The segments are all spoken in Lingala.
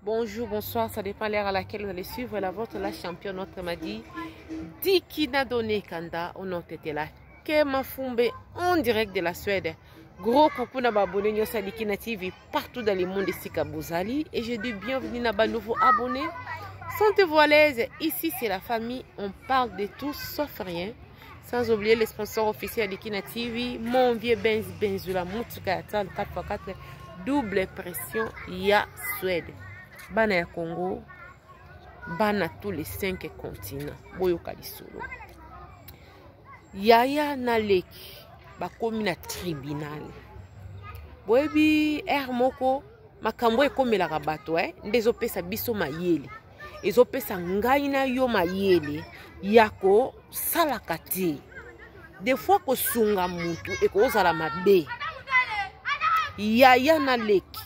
Bonjour, bonsoir, ça dépend l'heure à laquelle vous allez suivre la vôtre, la championne, notre m'a dit. Dikina Donné Kanda, on a été là. Kema Fumbe, en direct de la Suède. Gros coucou na abonné nyonso ya Dikina TV partout dans le monde esika bozali et je dis bienvenue na ba nouveaux abonnés. Sentez-vous à l'aise, ici c'est la famille, on parle de tout sauf rien. Sans oublier les sponsors officiels Dikina TV, mon vieux Benz Benzula Mutuka ya talo 4x4 double pression ya Suède. Bana ya Congo, bana tous les 5 continents. Boyoka lisolo. Yaya na leki bakomi na tribunal. Boyebi aire moko makambo ekomelaka bato eh, nde ezopesa biso mayele ezopesa ngai na yo mayele ya kosalaka te des fois kosunga mutu ekozala mabe yaya na leki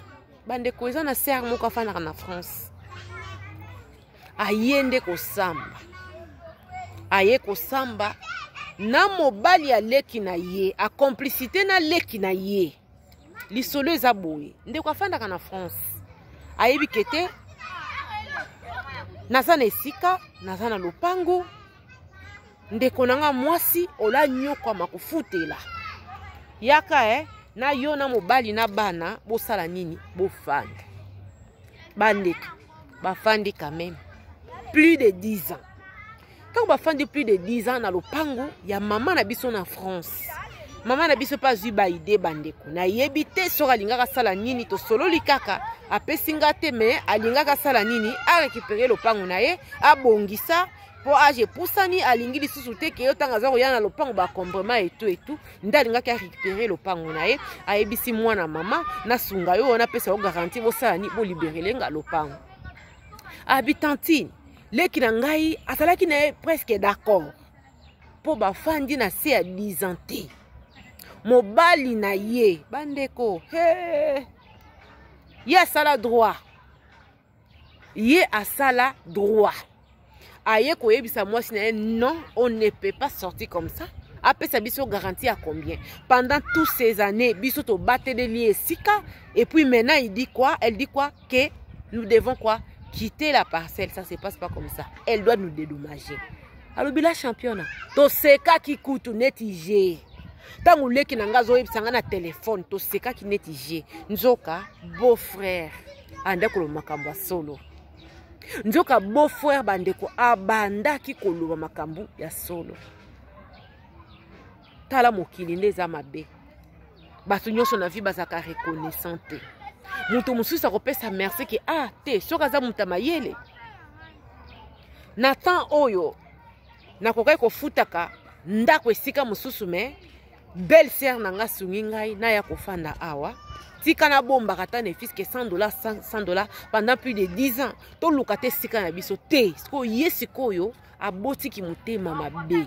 bandeko eza na sere moko afandaka na france aye nde kosamba aye kosamba na mobali ya leki na ye acomplicité na leki na ye lisolo eza boye ndeko afandaka na france ayebi ke te naza na esika naza na lopango ndeko na nga mwasi ola nyokwama kofutela yaka eh, na yo na mobali na bana bosala nini bofanda bandeko bafandi quand même plus de 10 ans ntango bafandi plus de 10 ans na lopango ya mama na biso na france mama na biso mpe azwi baide bandeko nayebi te soki alingaka asala nini tosololi kaka apesi nga te me alingaka asala nini arekipere lopango na ye abongisa mpo age epusani alingi lisusu te ke yo ntango aza koya na lopango bacombrema etu etu nde alingaki arécupere lopango na ye ayebisi mwana mama nasunga yo wana apesa yo garantie bosala nini boliberele nga lopango habitantine leki na ngai azalaki na ye presque d'accord mpo bafandi na se ya 10 ans te mobali na ye bandeko he ye asala droit ye asala droit aye koyebisa mwasi na ye non on ne peut pas sortir comme ça apesa biso garantie ya combien pendant tous ces années biso tobateleli esika et puis maintenant il dit quoi elle dit quoi que nous devons quoi quitter la parcelle ça se passe pas comme ça elle doit nous dédommager alobi la championne tosekaki kutu neti je ntango leki na ngai azoyebisa ngai na telefone tosekaki neti je nzoka beau frère anda koloba makambo ya solo nzoka beau frère bandeko abandaki koloba makambo ya solo tala mokili nde eza mabe bato nyonso na vie bazalaka reconnaissant te moto mosusu akopesa merci ke ah te soki aza moto ya mayele na temps oyo nakokaki kofutaka ndako esika mosusu me belle sœur na nga asungi ngai naya kofanda awa tika nabombaka ata ne fiske 100 dollars 100 dollars pendant plus de 10 ans toluka te esika na biso te sikoyo ye sikoyo abotiki motema mabe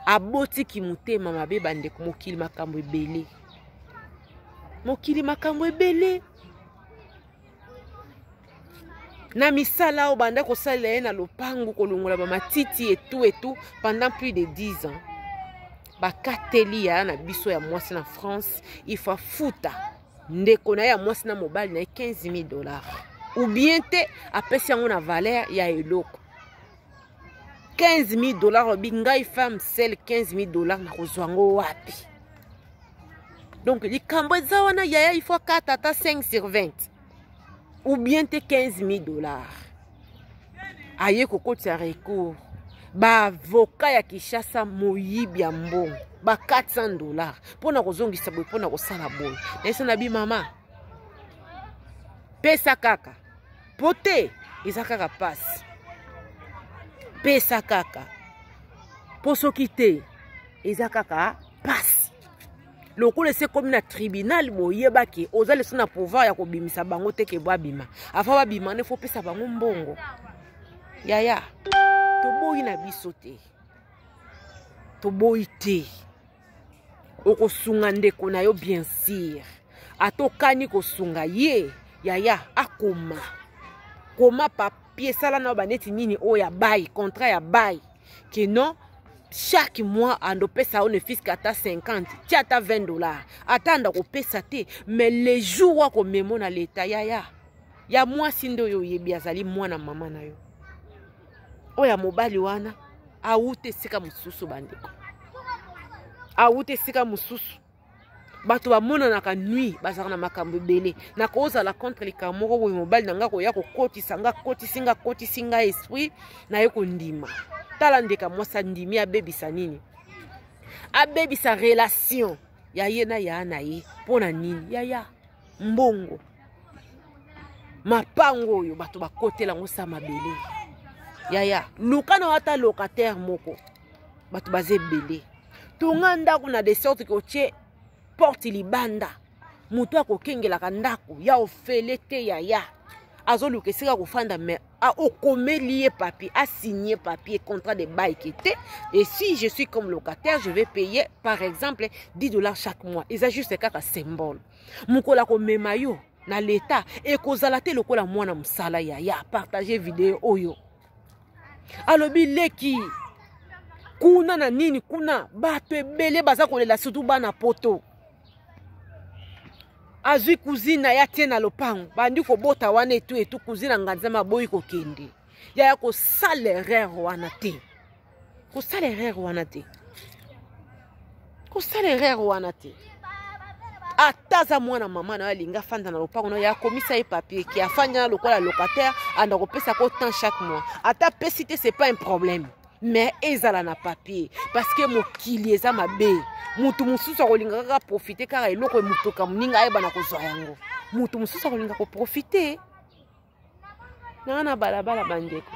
abotiki motema mabe bandeko mokili makambo ebele mokili makambo ebele na misala oyo banda kosalela ye na lopango kolongola bamatiti etu etu pendant plus de 10 ans bakateli yaya na biso ya mwasi na france il faut afuta ndeko na ye ya mwasi na mobali na ye 15 000 dollars ou bien te apesi yango na valeur ya eloko 15 000 dollars obi ngai femme sele 15 000 dollars nakozwa yango wapi donc likambo eza wana yaya il faut akata ata 5 sur 20 ou bien te 15 000 dollars aye kokotisa recours baavoka ya kinshasa moyibi ya mbongo ba 400 dollars mpo na kozongisa boye mpo na kosala boye nayesa na bi mama pesa kaka mpo te eza kaka mpasi pesa kaka mpo soki te eza kaka mpasi lokola esi ekomi na tribunal boyebaki oza lisusu na pouvoir ya kobimisa bango te ke babima avant babima nde fo opesa bango mbongo yaya toboyi na biso te toboyi te okosunga ndeko na yo bien sûr ata okani kosunga ye yaya akoma koma papier sala na yo baneti nini oyo ya bail contrat ya bail ke non chaque mois ando pesa yo ne fiske ata 50 tia ata 20 dollars ata anda kopesa te mais le jour akomemo na leta yaya. Ya mwasi nde oyo oyebi azali mwana mama na yo. Oyo ya mobali wana awuta esika mosusu bandeko, awuta esika mosusu. Bato bamonanaka nuit, bazalaka na makambo ebele. Nakozala contre likambo moko boye, mobali na nga koya kokotisa nga, kotisi nga, kotisi nga esprit naye kondima. Tala ndeka mwasi andimi abebisa nini, abebisa relation ya ye na ya na ye. Mpo na nini? Yaya mbongo, mapango oyo bato bakotela yango sa mabele. Yaya luka na ata locataire moko, bato baza ebele. Tonga ndako na de sorte ke otie porte libanda, moto akokengelaka ndako ya ofele te. Yaya azoluka esika kofanda, mais okomeli ye papier, asigné papier contrat de bail ke te. Et si je suis comme locataire, je vais payer par exemple 10 $ chaque mois. Eza juste kaka symbole. Mokolo akomema yo na leta, ekozala te lokola mwana mosala. Yaya, partage video oyo. Alobi leki kuna na nini kuna, bato ebele baza kolela, surtout bana Poto. Azwi cousine na ye, atie na lopango, bandi kobota wana etu etu. Cousine na ngai, Nzambe, aboyi kokende. Yaya, kosala erreur wana te, kosala erreur wana te, kosala erreur wana te. Ata aza mwana mama na yo, alingi afanda na lopango na yo, akomisa ye papier ke afandi na lokola locataire, anda kopesa ko tant chaque mois. Ata apesi te, c'est pas un problème, mais ezala na papier, parce que mokili eza mabe. Mutu mosusu akolinga kaka profite kaka eloko emotoka moninga, ayeba na kozwa yango. Mutu mosusu akolinga koprofite nanga na balabala. Bandeko,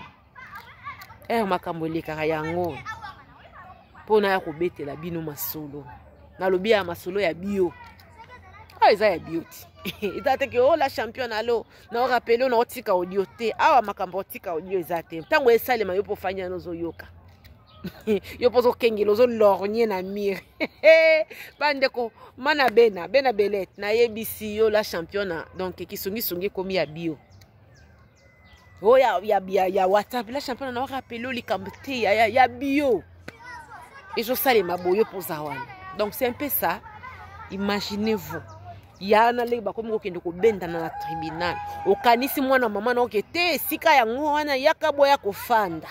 ere makambo elekaka yango mpona ya kobetela bino masolo. Nalobi ya masolo ya bio, awa eza ya bio ti, eza te ke o la championne alo na orapele na otika audio te. Awa makambo otika audio eza te. Ntango esalema, yo mpo ofandi wana, ozoyoka, yo mpo ozokengela, ozolorgne na mire. Bandeko, mana bena bena belete, nayebisi yo la championne. Donc kisongisongi ekomi ya bio oyo ya WhatsApp. La championne na orapele likambo te ya bio ezosalema boye mpoza wana. Donc c'est un peu ça. Imaginez-vous, ya na leki bakomi kokende kobendana na tribunal. Okanisi mwana mama na oke te esika yango wana, yaka boya kofanda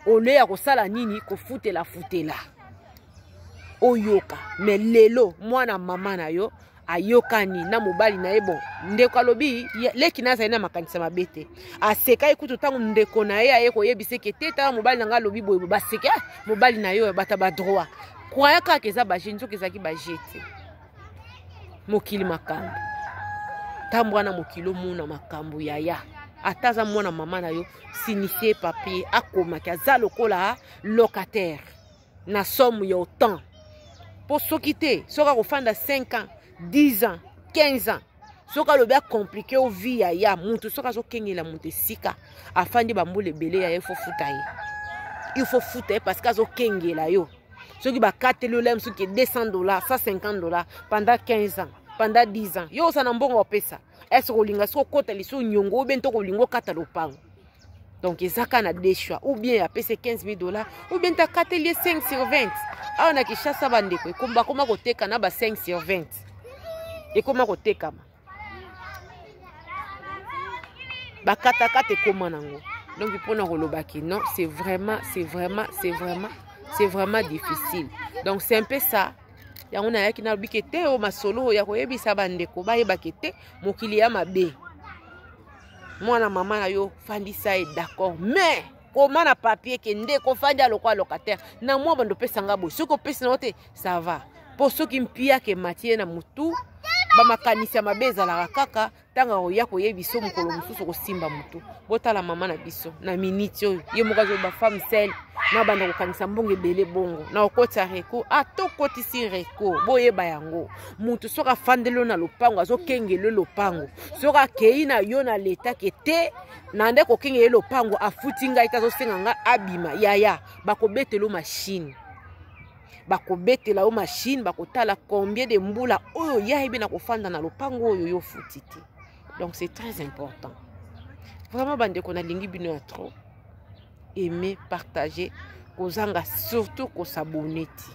ole ya kosala nini, kofutela futela oyoka. Mais lelo mwana mama na yo ayokani na mobali na ye. Bon, ndeko alobi leki na azali na makanisa mabe te. Aseka ye kutu ntango ndeko na ye aye koyebisa eke te, tala mobali na ngai alobi boye. Baseke, ah, mobali na yo bata badroit croya kaka eza baje, nzoki ezalaki baje te. Mokili makambo, ntambo wana mokili omona makambo. Yaya, ata aza mwana mama na yo, signifier papier, akomaki aza lokola locataire na somme ya autant, mpo soki te, soki akofanda 5 ans, 10 ans, 15 ans, soki alobi acompliquer o vie. Ya mutu soki azokengela moto esika afandi bambula ebele, ya ye faut futa ye, il faut futa ye, parce que azokengela yo. Soki bakateli yo soki 200 $, 150 $ pendant 15 ans, pendant 10 ans, yo oza na mbongo opesa? Est-ce kolinga soki okota liso nyongo obe nto kolinga okata lopango? Donc eza kaka na deux choix: ou bien apesi 15 000 $, ou bien takateli ye 5 sur 20. Awa na Kinshasa, bandeko, bakoma koteka na ba 5 sur 20, ekoma kotekama, bakatakata ekoma nango. Donc mpona kolobaki non, c'est vraiment, c'est vraiment, c'est vraiment, c'est vraiment difficile. Donc c'est un peu ça. Yango nayaki nalobi ke te, oyo masolo oyo ya koyebisa bandeko bayebaki te mokili ya mabe. Mwana mama na yo, fandisa ye, d'accord, mais koma na papier ke ndeko ofandi alokwa locataire na mwa bando opesanga boye. Soki opesi nango te, ça va, mpo soki mpiaka emati ye na motu, bamakanisi ya mabe ezalaka kaka. Ntango akoya koyebisa mokolo mosusu, kosimba motu. Botala mama na biso na miniti oyo, ye moko azoba femme seule na banda kokangisa mbongo ebele bongo na okotisa recours. Ata okotisi recours, boyeba yango, motu soki afandeli yo na lopango, azokengela yo lopango, soki akei na yo na leta ke te, na nde kokengela ye lopango, afuti ngai te, azosenga ngai abima, yaya, bakobetela yo machine, bakobetela yo machine, bakotala combien de mbula oyo ya yebi na kofanda na lopango oyo yo futi te. Donc c'est très important vraiment. Bandeko, nalingi bino ya trop. Aimer, partager, kozanga surtout kosabonner ti.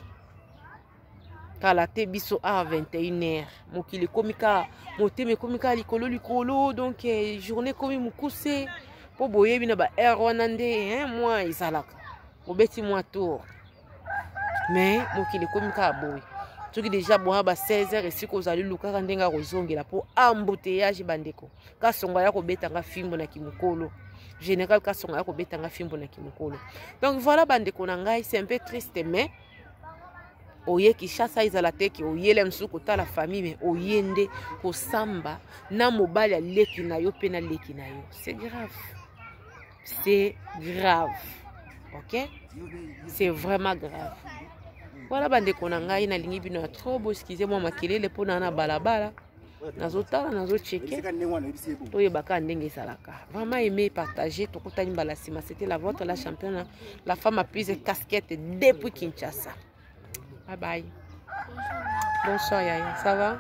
Kala te biso a 21 heures, mokili ekomi kaka, motema ekomi kaka likolo likolo. Donc journée ekomi mokuse, mpo boyebi na ba heure wana nde, hein, mwa ezalaka obeti mwa tour, mais mokili ekomi kaka boye. Soki déjà boya ba 16 heures, esika ozali, lukaka ndenge akozongela, mpo embouteillage. Bandeko, Kasongo aya kobetanga fimbo na kimokolo, général Kasongo aya kobetanga fimbo na kimokolo. Donc voilà, bandeko na ngai, c'est un peu triste, mais oye Kinshasa, ezala te ke oyele mosusu kotala famille, mais oye nde kosamba na mobali aleki na yo mpe na leki na yo. C'est grave, c'est grave, ok, c'est vraiment grave. Voilà, bandeko na ngai, nalingi bino ya trop. Boexcuser mwa makelele mpona na balabala, nazotala, nazochecker, toyebaka ndenge ezalaka. Vraiment, aimé, partager. Tokutani mbala nsima. C'était la vôtre, la championne, la femme à plus de casquette depuis Kinshasa. Bye bye. Bonsoir yaya, ça va?